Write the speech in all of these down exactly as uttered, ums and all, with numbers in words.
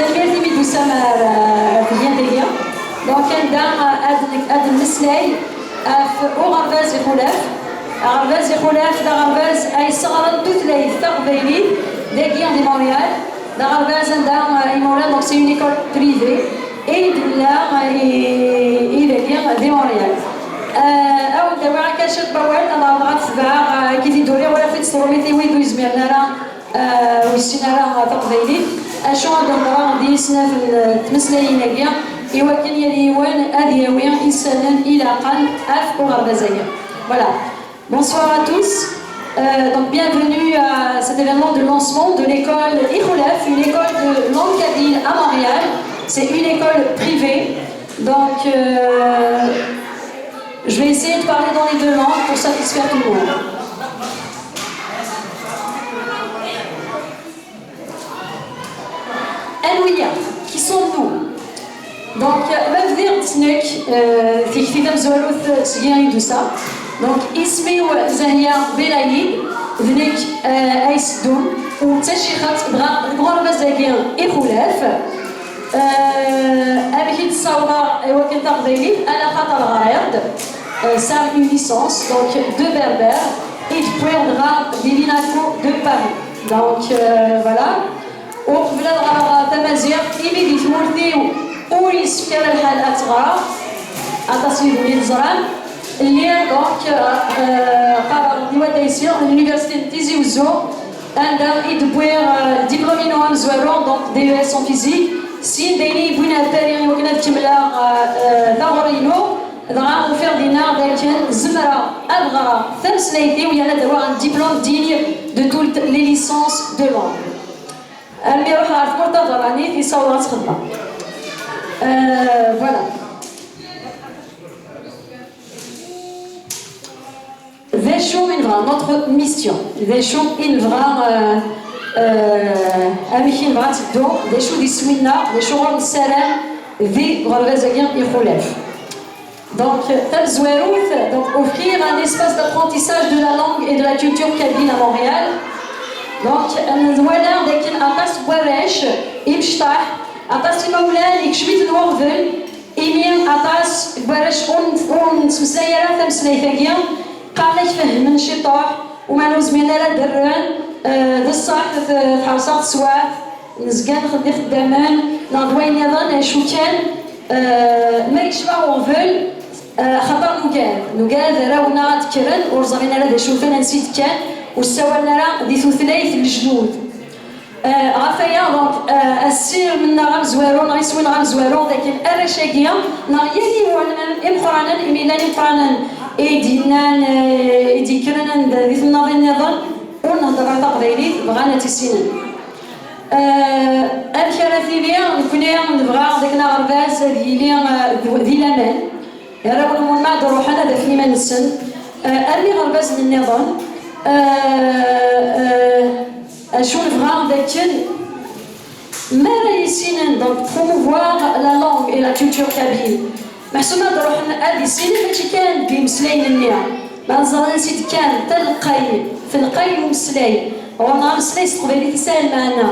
Tanemmirt imi d-tusam ar, ar tedyant-agi. Donc, anda, euh, ad n-, ad nemmeslay ɣef uɣerbaz Ixulaf. Aɣerbaz Ixulaf d aɣerbaz ay yesseɣren tutlayt taqbaylit dagi di Montréal. D aɣerbaz anda, euh, imawlan, donc c'est une école privée, i d-nella, euh, i, i dagi di Montréal. Euh, ad wen-d-awiɣ akka ciṭ n wawal, ad nɛerḍeɣ ad tebɛeɣ, euh, akken i d-uriɣ, ur ɣef i d-tesrumit i wid ur yezmiren ara, euh, ur yessin ara taqbaylit. Acu ad d-nehḍer di snat n tmeslayin-agi, i wakken yal yiwen ad yawi isallen ilaqen ɣef uɣerbaz-agi. Voilà. Bonsoir à tous. Euh, donc bienvenue à cet événement de lancement de l'école Ixulaf, une école de langue kabyle à Montréal. C'est une école privée. Donc euh, je vais essayer de parler dans les deux langues pour satisfaire tout le monde. Anwi-ya? Qui sommes-nous? Donc, euh, ma bdiɣ-d s nekk, euh, tikti tamezwarut seg-i i d-tusa. Donc, isem-iw Zahia Belayid, d nekk, euh, ay s-ddun, u d tacixet, dɣa deg uɣerbaz-agi Ixulaf. Euh, amek i d-ssawḍeɣ i wakken taqbaylit? Ala xaṭer ɣriɣ-d, euh, sɛiɣ une licence, donc, de berbère, i d-wwiɣ dɣa di l'INACO de Paris. Donc, euh, voilà. Uqbel ad ɣreɣ tamaziɣt, imi di tmurt-iw ur yessefk ara lḥal ad tt-ɣreɣ, aṭas yid-wen i teẓram. Lliɣ, donc, euh, qqareɣ di Wat Ɛisi, l'université n Tizi Wezzu, anda i d-wwiɣ, euh, diplôme-inu amezwaru, donc D E S en physique. Syin d ayen i yi-wwin ar Paris i wakken ad kemmleɣ, euh, euh, taɣuri-inu. Dɣa ufiɣ dinna d akken zemreɣ ad ɣreɣ tameslayt-iw yerna ad awiɣ un diplôme digne de toutes les licences de langue. Armi ruḥeɣ ɣer tmurt taberranit i ssawḍeɣ ad tt-xedmeɣ. Euh, voilà. D acu i nebɣa, notre mission, d acu i nebɣa, euh, euh, amek i nebɣa ad teddu, d acu d iswi-nneɣ, d acu ɣur nessaram di uɣerbaz-agi Ixulaf. Donc, tamezwarut, donc, offrir un espace d'apprentissage de la langue et de la culture kabyle à Montréal. Donc, nwala dakken aṭas n warrac imecṭaḥ, aṭas n imawlan yekcem-iten uɣbel, imi aṭas n warrac ur n-, ur nettmeslay ara tameslayt-agi, qqaren-ak fehmen ciṭuḥ, u ma ur zmiren ara ad d-rren, euh, d ṣṣeḥ, t-, tḥerṣ-aɣ teswiɛt, nezga nxeddem ixeddamen, neɣ d wayen nniḍen, acu kan, euh, ma yecba uɣbel, euh, axaṭer nugad, nugad arraw-nneɣ ad d-kkren, ur ẓrin ara d acu-ten, ansi d-kkan, ur ssawalen ara di tutlayt n lejdud. Euh, ɣef waya, donc, euh, asirem-nneɣ amezwaru, neɣ iswi-nneɣ amezwaru, d akken arrac-agi, neɣ yal yiwen, imeqqranen, imi llan imeqqranen i d-yennan, euh, i d-yekkren anda di temnaḍin nniḍen, ur nhedder ara taqbaylit, bɣan ad tt-issinen. Euh, amek ara tili? Nekkni nebɣa d akken aɣerbaz ad yili, euh, d, di laman. Arraw n umulma ad ruḥen ad afen iman-nsen, euh, armi iɣerbazen nniḍen. Euh, euh, acu nebɣa d akken mi ara yissinen, donc, promouvoir la langue et la culture kabyle. Meḥsub ad ruḥen ad issinen mačči kan d imeslayen-nni, ma ẓran ansi d-kkan, talqay, telqay n umeslay. Ɣur-neɣ ameslay s teqbaylit yesɛa lmeɛna.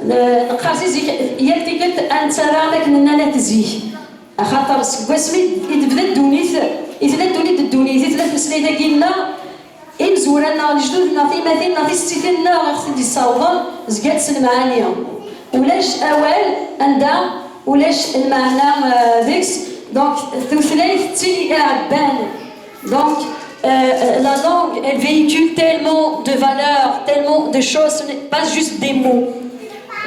Neqqar si zik, yal tikkelt ad nettarra akken nnan at zik. Axaṭer seg wasmi i d-tebda ddunit, i tella ddunit d ddunit, i tella tmeslayt-agi-nneɣ, imezwura-nneɣ, lejdud-nneɣ, tiymatin-nneɣ, tissettin-nneɣ i ɣ-t-id-yessawḍen, zgant s lemɛani. Ulac awal anda ulac lmeɛna, euh, deg-s. Donc, tutlayt d tin iɛebban. Donc, euh, la langue, elle véhicule tellement de valeurs, tellement de choses, ce n'est pas juste des mots.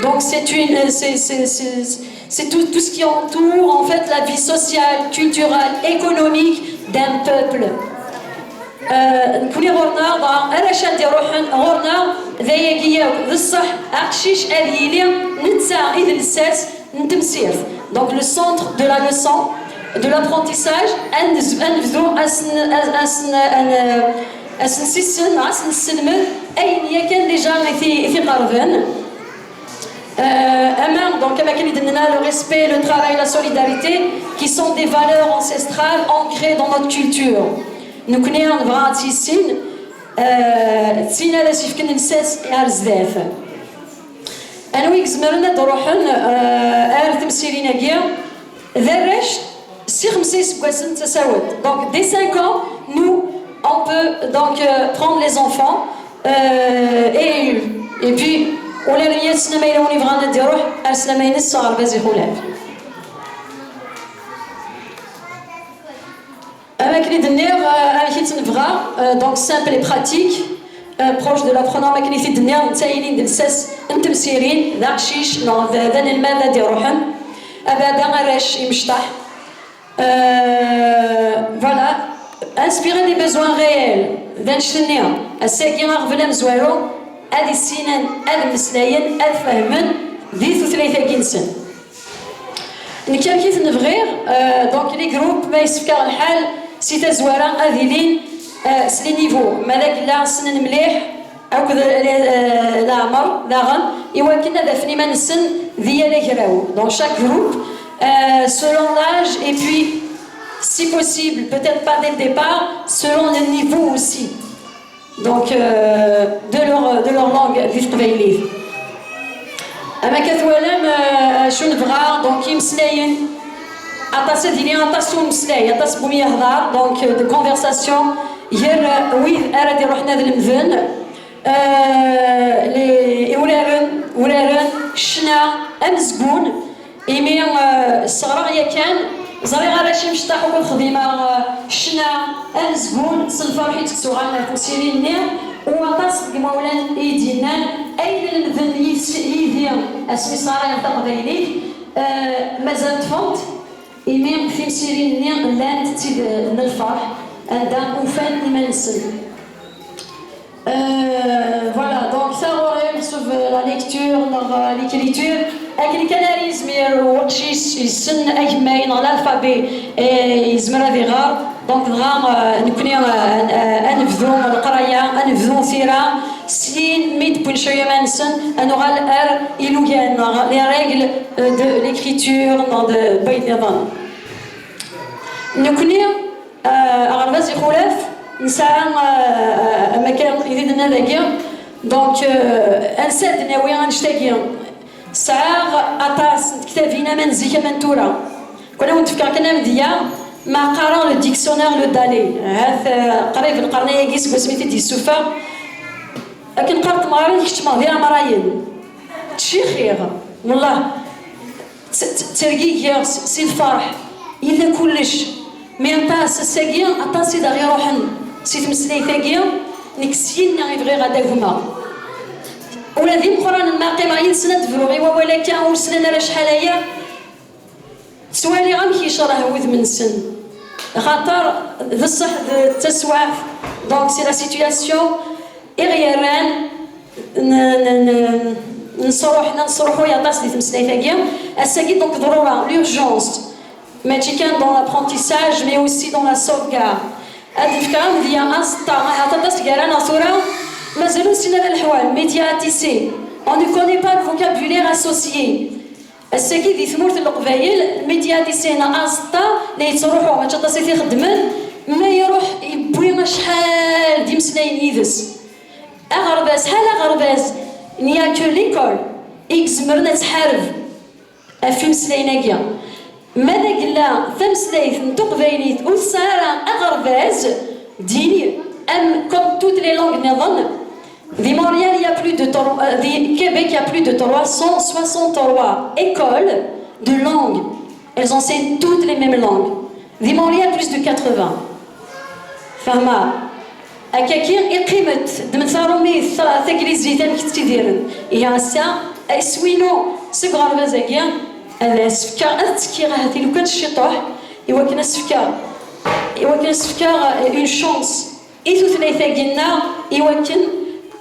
Donc, c'est une, euh, c'est, c'est, c'est, c'est tout, tout ce qui entoure, en fait, la vie sociale, culturelle, économique d'un peuple. Euh, nekkni ɣur-neɣ, dɣa, arrac ad d-iruḥen ɣur-neɣ, d ayagi yakk, d ṣṣeḥ, aqcic ad yili netta i d lsas n temsirt. Donc, le centre de la leçon, de l'apprentissage, ad nez-, ad nebdu ad sen-, ad, ad sen-, ad n-, ad sen-sissen, ad sen-nesselmed ayen yakan déjà i t-, i t-iqerben. Euh, ama, donc, am akken i d-nenna, le respect, le travail, la solidarité, qui sont des valeurs ancestrales ancrées dans notre culture. Nekkni nebɣa ad tt-yissin, euh, d tin ara s-yefken lsas ar zdat. Anwa i izemren ad d-ruḥen, euh, ar temsirin-agi? D arrac si xemsa iseggasen d tasawet. Donc, dès cinq ans, nous, on peut donc, euh, prendre les enfants. Euh, et, et puis, ula d yiwen ass ma yella win yebɣan ad d-iruḥ, ar s lamaynes s aɣerbaz ixulaf. Am akken i d-nniɣ, euh, amek i tt-nebɣa, euh, donc simple et pratique, euh, proche de l'apprenant, am akken i t-id-nniɣ, netta yelli-d lsas n temsirin, d aqcic neɣ d, d anelmad ad d-iruḥen. Abada arrac imecṭaḥ. Euh, voilà, inspiré des besoins réels, d annect-nni, ass-agi aɣbel amezwaru, ad issinen, ad mmeslayen, ad fehmen di tutlayt-agi-nsen. Nekk amek i ten-bɣiɣ, euh, donc les groupes, ma yessefk-aɣ lḥal, si tazwara ad ilin, euh, s les niveaux, ma d agella ssnen mliḥ, akked, euh, leɛmer, daɣen, i wakken ad afen iman-nsen di yal agraw. Donc chaque groupe, euh, selon l'âge, et puis, si possible, peut-être pas dès le départ, selon le niveau aussi. Donc, euh, de leur, de leur langue, di teqbaylit. Am akka twalam, euh, acu nebɣa, donc imeslayen. Aṭas ad yili, aṭas n umeslay, aṭas n wumi yehḍer, donc, euh, de conversation, gar, euh, wid ara d-iruḥen ad lemden. Euh, les, uraren, uraren, ccna, amezgun, imi, euh, sseɣreɣ yakan, ẓriɣ arrac imecṭaḥ akk ad xdimeɣ, euh, ccna, amezgun, s lferḥ i d-ttuɣalen ar temsirin-nni, u aṭas deg imawlan i yi-d-yennan, ayen lemden yid-s, yid-i, asmi sɣarayeɣ taqbaylit, euh, mazal ṭṭfent, imi timsirin-nni llant d tid n lferḥ, anda ufan iman-nsen. Euh, voilà, donc taɣuri, meḥsub la lecture neɣ, euh, l'écriture, akken kan ara yizmir uqcic yessen agemmay neɣ l'alphabet, eh, yezmer ad iɣer. Donc dɣa, euh, nekkni, euh, euh, ad nebdu leqraya, ad nebdu tira, syin mi d-wwin cwiya iman-nsen, ad nuɣal ar ilugan neɣ les règles, euh, de l'écriture neɣ d wayen nniḍen. Nekkni, euh, aɣerbaz ixulaf, nesɛa, euh, am akka i d-nenna dagi, donc, euh, ansa ad d-nawi annect-agi? Sɛiɣ aṭas n tektabin, ama n zik ama n tura. Kan ad wen-d-fkeɣ kan amedya, ma qqareɣ le dictionnaire Le Dallet, ahat, euh, qrib lqern-agi seg wasmi i t-id-yessufeɣ. Akken qqarent temɣarin, keččmeɣ d iɛemrayen. Ttcixiɣ, wellah. Tt-, tt-, ttergigiɣ s, si lferḥ. Yella kullec. Mi aṭas ass-agi, aṭas i d aɣ-iruḥen si tmeslayt-agi, nekk syin-nni i bɣiɣ ad agmeɣ. Ula d imeqqranen ma qqimeɣ yid-sen ad d-bruɣ i wawal akka ur slan ara acḥal aya, ttwaliɣ amek yecreh wudem-nsen. Axaṭer d ṣṣeḥ d taswaɛt, donc c'est la situation i ɣ-yerran n-, n-, n-, nesruḥ, nesruḥuy aṭas di tmeslayt-agi. Ass-agi, donc, ḍrura, l'urgence, mačči kan dans l'apprentissage, mais aussi dans la sauvegarde. Ad d-nefk amedya aẓeṭṭa, ahat aṭas gar-aneɣ tura mazal ur nessin ara leḥwal, médiatisé. On ne connaît pas le vocabulaire associé. Ass-agi di tmurt n Leqbayel, médiatisé neɣ aẓeṭṭa la yettruḥu, mačči aṭas i t-ixeddmen, ma iruḥ yewwi acḥal d imeslayen yid-s. Aɣerbaz, ḥala aɣerbaz, il n'y a que l'école i izemren ad tḥareb ɣef imeslayen-agi. Ma d agella tameslayt n teqbaylit ur tesɛi ara aɣerbaz, dini, am comme toutes les langues nniḍen, di Montréal, il y a plus de trois, euh, di Québec, il y a plus de trois cent soixante-trois écoles de langue. Elles enseignent toutes les mêmes langues. Di Montréal, plus de quatre-vingts. Fehmeɣ. Akkagi i qqimet, ddmet taṛumit, ta-, taglizit, amek ttidiren. Ihi ass-a, iswi-inu seg uɣerbaz-agi, ad as-fkeɣ, ad ttekkiɣ ahat i lukan ciṭuḥ, i wakken ad as-fkeɣ, i wakken ad as-fkeɣ, euh, une chance i tutlayt-agi-nneɣ, i wakken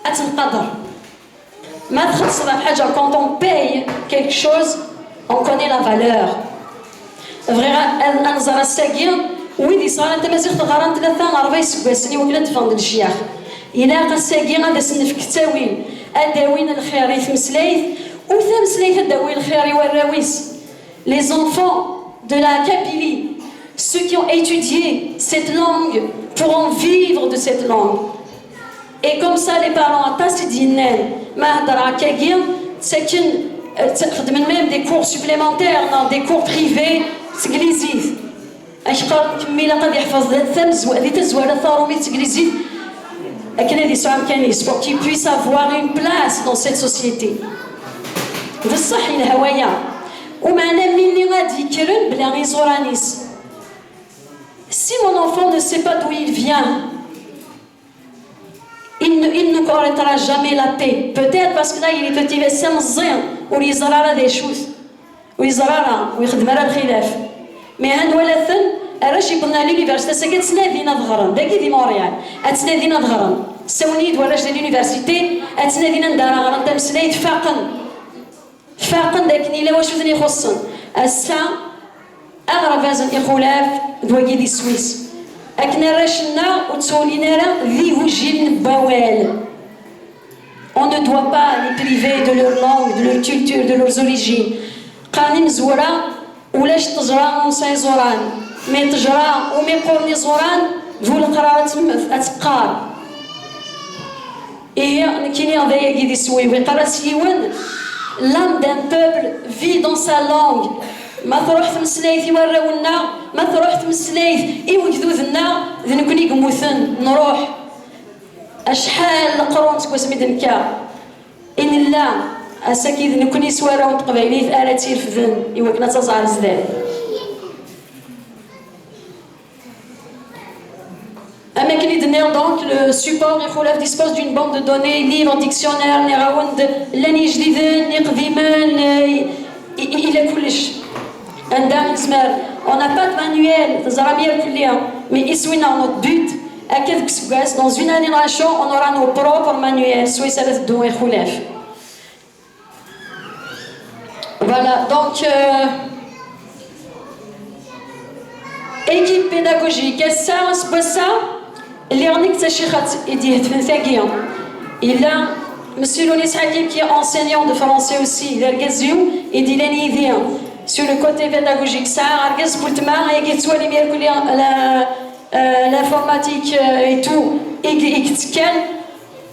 ad tenqader. Ma txellṣeḍ ɣef ḥaǧa, quand on paye quelque chose, on connaît la valeur. Bɣiɣ ad, ad, ad nẓer ass-agi, wid yesɣaran tamaziɣt ɣran tlata rebɛa iseggasen i wakken ad d-ffɣen d lecyax. Ilaq ass-agi ad asen-nefk ttawil, ad d-awin lxir i tmeslayt, u tameslayt ad d-tawi lxir i warraw-is. Les enfants de la Kabylie, ceux qui ont étudié cette langue, pourront vivre de cette langue. Et comme ça, les parents, aṭas i d-yennan, ma heddreɣ akkagi, Ttaken, eh, tt- xeddmen même des cours supplémentaires, non, des cours privés s teglizit. Ak qqaren kemmel, ilaq ad yeḥfeḍ tamezwa- di tazwara taṛumit s teglizit, akken ad yesɛu amkan-is, pour qu'il puisse avoir une place dans cette société. D ṣṣeḥ, yelha waya. Umeɛna melmi ad d-yekkren bla iẓuran-is? Si mon enfant ne sait pas d'où il vient, il ne, il ne connaîtra jamais la paix. Peut-être parce que là, il est petit, ass-a meẓẓi, ur yeẓri ara d acu-t. Ur yeẓri ara, ur yexdim ara lxilaf. Mais ha nwala-ten, arrac yewwḍen ar l'université, ass-agi ad ttnadin ad ɣren. Dagi di Montréal. Ad ttnadin ad ɣren. Ssawlen-iyi-d warrac di l'université, ad ttnadin anda ara ɣren tameslayt, faqen. Faqen d akken yella wacu ten-ixuṣṣen. Ass-a, aɣerbaz n Ixulaf d wagi d iswi-s. Akken arrac-nneɣ ur ttwalin ara d igujilen n wawal. On ne doit pas les priver de leur langue, de leur culture, de leurs origines. Qqaren imezwura, ulac ṭṭejra ur nesɛi iẓuran, mais ṭṭejra umi qquren iẓuran, d uleqrar ad tem- ad teqqar. Ihi, nekkini d ayagi d iswi-w, iqqar-as yiwen: l'âme d'un peuple vit dans sa langue. Ma truḥ tmeslayt i warraw-nneɣ, ma truḥ tmeslayt i wegdud-nneɣ, d nekkni i yemmuten, nruḥ. Acḥal n leqrun seg wasmi d-nekka i nella, ass-agi d nekkni s warraw n teqbaylit ara tt-irefden i wakken ad taẓ ar zdat. Am akken i d-nniɣ, donc, le support Ixulaf dispose d'une banque de données, livres, dictionnaires, nniɣ-awen-d, llan ijdiden, iqdimen, eh, i- i- ila kullec. Anda i nezmer, on n'a pas de manuel, teẓram irkelli, mais iswi-nneɣ, notre but, akka deg useggas, dans une année, dans un an, on aura nos propres manuels, swayes ara teddu Ixulaf. Voilà, donc, euh, équipe pédagogique, ass-a, aseggas-a, lliɣ nekk d tacixat i d-ihedfen tagi. Yella Monsieur Lounis Hakim, qui est enseignant de français aussi, d argaz-iw i d-illan yid-i sur le côté pédagogique. Sɛiɣ argaz n weltma, ayagi tettwalim irkelli la, euh, l'informatique, euh, et tout, i, i yettekkan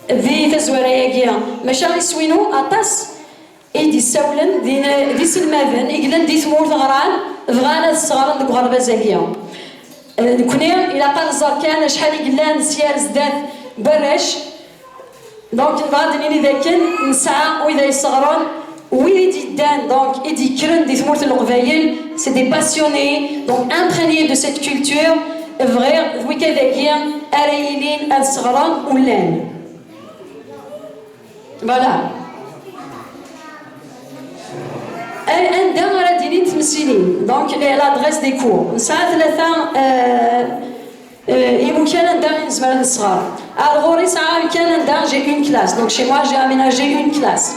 di tazwara-agi. Maca iswi-inu aṭas i d-issawlen d in- d iselmaden i yellan di tmurt, ɣran, bɣan ad sseɣren deg uɣerbaz-agi. Eh, nekkni ilaq ad nẓer kan acḥal i yellan sya ar zdat n warrac. Donc, nebɣa ad d-nini d akken nesɛa wid ay yesseɣren, wid i d-yeddan, donc, i d-yekkren di tmurt n Leqbayel, c'est des passionnés, donc imprégnés de cette culture. Bɣiɣ d wigad-agi ara yilin ad sseɣren ullan. Voilà. Anda ara d-ilint temsilin, donc, les- l'adresse des cours. Nesɛa tlata, euh, euh, imukan anda i nezmer ad nesɣer. Ar ɣur-i sɛiɣ amkan anda j'ai une classe. Donc chez moi, j'ai aménagé une classe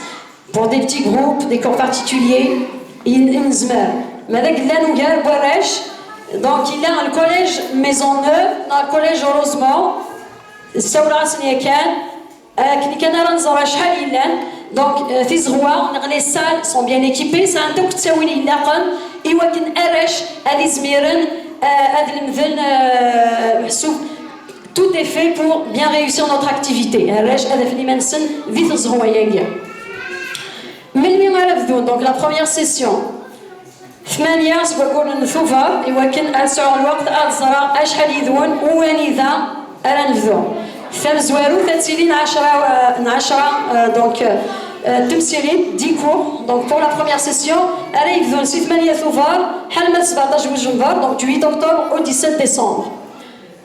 pour des petits groupes, des cours particuliers. I i nezmer. Ma d akken llan ugar n warrac, donc yella le collège Maisonneuve, neɣ le collège Rosemont, ssawleɣ-asen yakan. Akken kan ara nẓer acḥal yellan. Donc, euh, tizɣwa, neɣ les salles sont bien équipées, sɛant akk ttawil ilaqen i wakken arrac ad izmiren, euh, ad lemden, euh, meḥsub, tout est fait pour bien réussir notre activité. Arrac ad afen iman-nsen di tezɣwa-agi. Melmi ara bdun, donc, la première session? Tmanya seg waggur n Tubeṛ, i wakken ad sɛuɣ lweqt ad ẓreɣ acḥal yid-wen u anida ara nebdu. Tamezwarut ad tili n ɛecra, euh, n ɛecra, euh, donc, euh, euh, temsirin, dix cours. Donc, pour la première session, ara yebdun si tmanya Tubeṛ ḥal ma d sbeɛṭac Wejember, donc du huit octobre au dix-sept décembre.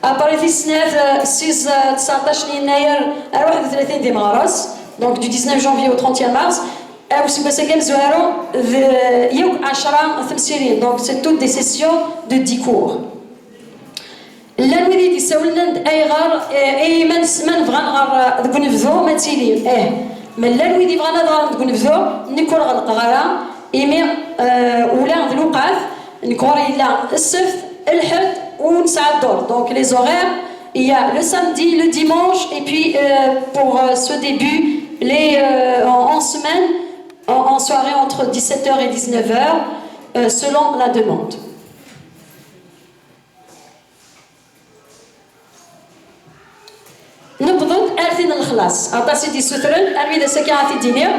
Après tis snat, euh, seize, euh, tseɛṭac n yennayer ar waḥed u tlatin di meɣres, donc du dix-neuf janvier au trente mars, euh, useggas-agi amezwaru d yakk ɛecra temsirin, donc c'est toutes des sessions de dix cours. Llan wid i d-issawlen-d ayɣer, eh, eh, ma nes- ma nebɣa ad nɣer, eh, deg unebdu ma tili, eh. Ma llan wid yebɣan ad ɣren deg unebdu, nekk ur ɣelqeɣ ara, imi, eh, ula d lewqat, nekk ɣur-i yella ssebt, lḥedd u nesɛa dduṛ. Donc les horaires, il y a le samedi, le dimanche, et puis, euh, pour, euh, ce début, les, euh, en, en semaine, en, en soirée entre dix-sept heures et dix-neuf heures, euh, selon la demande. Newweḍ-d ar tin n lexlaṣ. Aṭas i d-yessutren, armi d ass-agi ad t-id-iniɣ.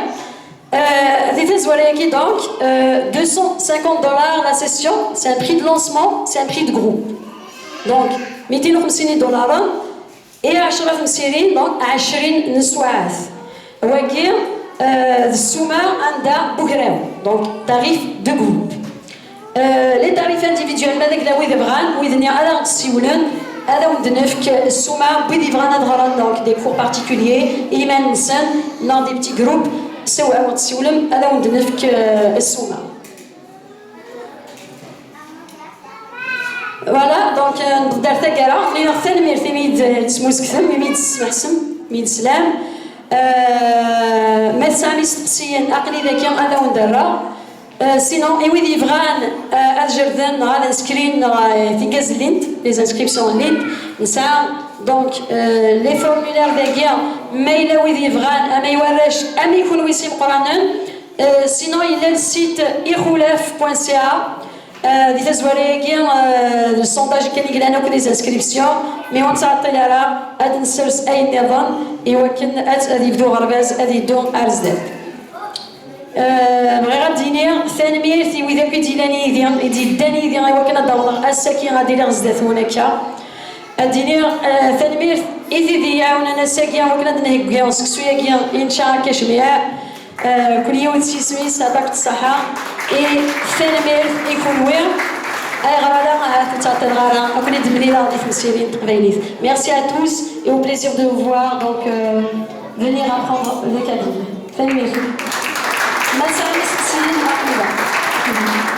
Euh, di tazwara-agi, donc, euh, deux cent cinquante dollars la session, c'est un prix de lancement, c'est un prix de groupe. Donc, mitin u xemsin idularen i ɛecra temsirin, donc, ɛecrin n swaɛat. Wagi, euh, d ssuma anda n ugraw, donc, tarif de groupe. Euh, les tarifs individuels, ma d wid bɣan, wid-nni ad aɣ-d-ssiwlen, ad awen-d-nefk ssuma, wid yebɣan ad ɣren, donc, des cours particuliers i yiman-nsen, neɣ des petits groupes, sew ad aɣ-d-ssiwlem, ad awen-d-nefk, euh, ssuma. Voilà, donc, euh, d ar taggara, nniɣ tanemmirt imi d-tesmusktem, imi d-tesmeḥsem, imi d-teslam. Euh, ma tesɛam isteqsiyen, aql-i dagi ad awen-d-rreɣ. Euh, sinon, i wid yebɣan, euh, ad jerden neɣ ad inscrin neɣ, euh, tigaz llint, les inscriptions llint, nesɛa donc, euh, les formulaires dagi, ma yella wid yebɣan, ama i warrac, ama i kunwi s imeqranen. Euh, sinon, yella le site ixulaf point c a. Euh, di tazwara-agi, euh, le sondage kan i yellan akk des inscriptions, mais ur nettɛeṭṭil ara, ad nsers ayen nniḍen i wakken ad, ad yebdu uɣerbaz ad yeddu ar zdat. Euh, bɣiɣ ad d-iniɣ tanemmirt i wid akk i d-yellan yid-i, i d-yeddan yid-i i wakken ad d-awḍeɣ ass-agi ad iliɣ zdat-wen akka. Ad d-iniɣ, euh, tanemmirt i tid i yi-iɛawnen ass-agi i wakken ad d-nheggi seksu-agi i nečča akka jmiɛ. Euh, kul yiwet s yisem-is, aṭak n ṣṣeḥḥa. I tanemmirt i kunwi. Ayɣer ala, ahat ur ttɛeṭṭileɣ ara, ad ken-id-mlileɣ di temsirin n teqbaylit. Merci à tous et au plaisir de vous voir, donc, euh, venir apprendre le kabyle. Tanemmirt. Ma tesɛam isteqsiyen, aql-i da.